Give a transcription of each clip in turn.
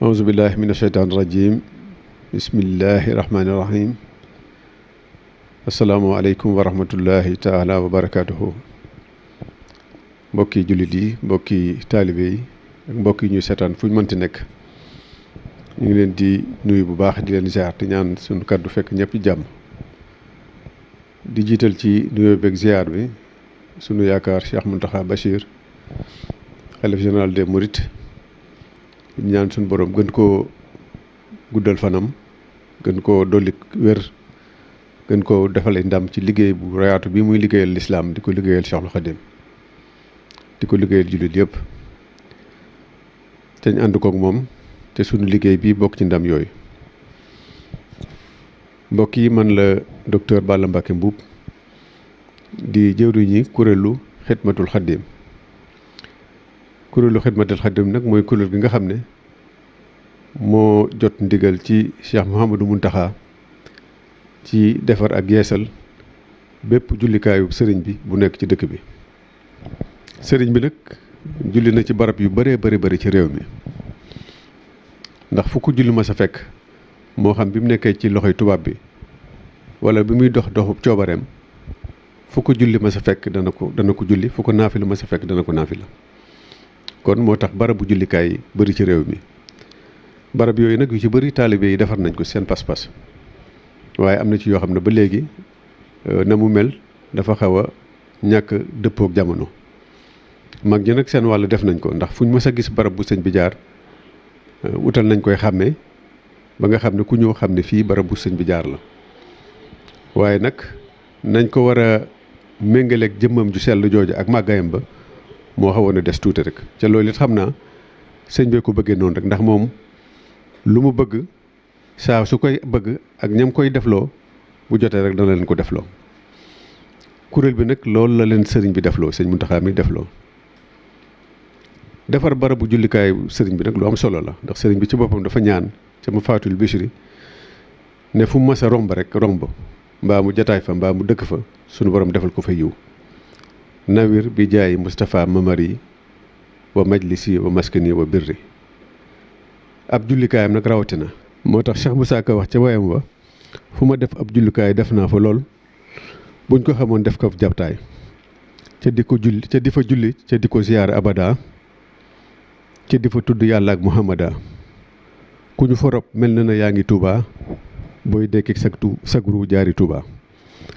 auzubillahi min asheytaan rajim bismillahi rahmaani rahim asalaamualeykum wa rahmatullahi taala wa barakatuhu mbokki jullit yi mbokki taalibe yi ak mbokk yi ñuy seetaan fu ñu mënti nekk ñu ngi leen di nuyu bu baax di leen ziar te ñaan suñu kàddu fekk ñëpp jàmm di jiital ci nuyoo beeg ziar bi sunu yaakaar Cheikh Mountakha Bachir xalif général des Mourides ñaan suñu borom gën koo guddal fanam gën koo dolli wér gën koo defal ay ndam ci liggéey bu rayaatu bi muy liggéeyal lislaam di ko liggéeyal Cheikhul Khadim di ko liggéeyal jullit yëpp te ñu ànd kook moom te suñu liggéey bi bokk ci ndam yooyu. mbokk yi man la docteur Balla Mbacké Mbuub di jëwriñi kuréelu xidmatul xaddim kuréelu xidmatul xaddim nag mooy kuréel gi nga xam ne moo jot ndigal ci Cheikh Mouhamadou Mountakha ci defar ak yeesal bépp jullikaayu sëriñ bi bu nekk ci dëkk bi. sëriñ bi nag julli na ci barab yu bëree bëri ci réew mi ndax fu ko julli ma sa fekk moo xam bi mu nekkee ci loxoy tubaab bi wala bi muy dox doxub coobareem fu ko julli ma sa fekk dana ko julli fu ko naafila ma sa fekk dana ko naafila kon moo tax barabu jullikaay yi bëri ci réew mi. barab yooyu nag yu ci bëri taalibe yi defar nañ ko seen pas-pas waaye am na ci yoo xam ne ba léegi na mu mel dafa xaw a ñàkk dëppook jamono. mag ñi nag seen wàll def nañ ko ndax fuñ mës a gis barab bu sëñ bi jaar utal nañ koy xàmmee ba nga xam ne ku ñëw xam ne fii barab bu sëñ bi jaar la waaye nag nañ ko war a méngaleeg jëmmam ju sell jooju ak màggaayam ba moo xawoon a des tuuti rek ca loolu it xam naa sëñ bee ko bëggee noonu rek ndax moom lu mu bëgg saa su koy bëgg ak ñam koy defloo bu jotee rek dana leen ko defloo kuréel bi nag loolu la leen sëriñ bi defloo sëñ Mountakha mi defloo. defar barabu jullikaayu sëriñ bi nag lu am solo la ndax sëriñ bi ci boppam dafa ñaan ca ma faatul Bichri ne fu mu mas a romb rek romb mbaa mu jataay fa mbaa mu dëkk fa sunu borom defal ko fa yiw nawir bi jaayi Moustapha Mamari wa majlisi wa maskani wa birri ab jullikaayam nag rawatina. moo tax Cheikh Moussa Ka wax ca wayam wa fu ma def ab jullikaay def naa fa lool buñ ko xamoon def ko jabtaay ca di ko julli ca di fa julli ca di ko ziyaar abada ci di fa tudd yàlla ak muhammada ku ñu fa rob mel na yaa ngi Touba booy dekki sagru jaari Touba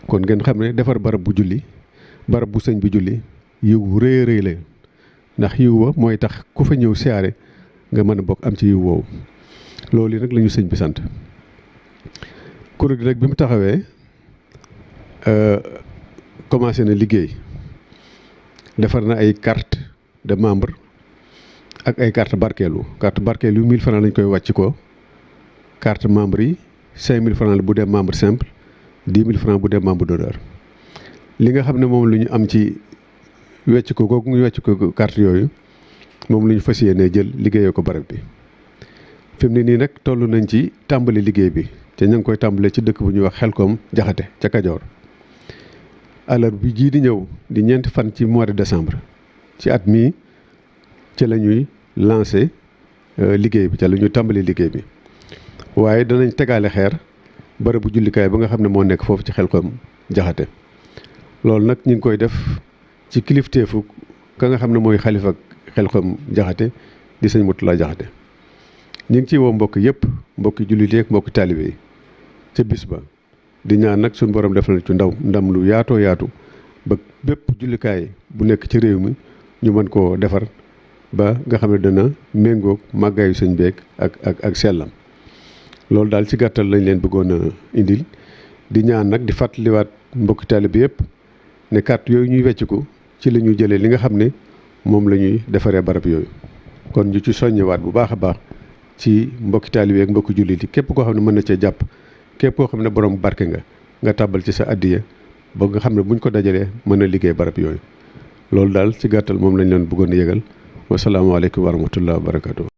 kon ngeen xam ne defar barab bu julli barab bu sëñ bi julli yiw bu rëy rëy la ndax yiw wa mooy tax ku fa ñëw siyaare nga mën a bokk am ci yiw woowu loolu yi nag la ñu sëñ bi sant. kuréel gi nag bi mu taxawee commencé na liggéey defar na ay carte de membre ak ay carte barkeelu yu 1000 francs lañ koy wàcc ko carte membre yi 5000 francs la bu dee membre simple 10 000 francs bu dee membre d'honneur. li nga xam ne moom lu ñu am ci wecc ko googu ñu wecc ko carte yooyu moom lu ñu fas yéenee jël liggéeyee ko barab bi fi mu ne nii nag toll nañ ci tàmbali liggéey bi te ña ngi koy tàmbalee ci dëkk bu ñuy wax Xelkom Jaxate ca Kajoor. alors bi jii di ñëw di ñeenti fan ci mois de décembre ci at mii ci la ñuy lancé liggéey bi ca la ñuy tàmbali liggéey bi waaye danañ tegaale xeer barabu jullikaay ba nga xam ne moo nekk foofu ci Xelkom Jaxate loolu nag ñu ngi koy def ci kilifteefu ka nga xam ne mooy xalifa Xelkom Jaxate di sëñ Moutalla Jaxate ñu ngi ciy woo mbokk yëpp mbokki jullit yi ak mbokki taalibe yi ca bis ba di ñaan nag suñu borom def na ci ndam lu yaatoo yaatu ba bépp jullikaay bu nekk ci réew mi ñu mën koo defar ba nga xam ne dana méngoog màggaayu sëñ beeg ak sellam loolu daal ci gàttal lañ leen bëggoon a indil di ñaan nag di fàttaliwaat mbokki taalibe bi yëpp ne carte yooyu ñuy wecciku ci la ñuy jëlee li nga xam ne moom la ñuy defaree barab yooyu kon ñu ci soññewaat bu baax a baax ci mbokki taalibe ak mbokki jullit yi képp koo xam ne mën na cee jàpp képp koo xam ne borom barke nga tàbbal ci sa addiya ba nga xam ne buñ ko dajalee mën a liggéey barab yooyu loolu daal ci gàttal moom lañ leen bëggoon a yëgal wasalaamaaleykum wa rahmatullah wa barakatu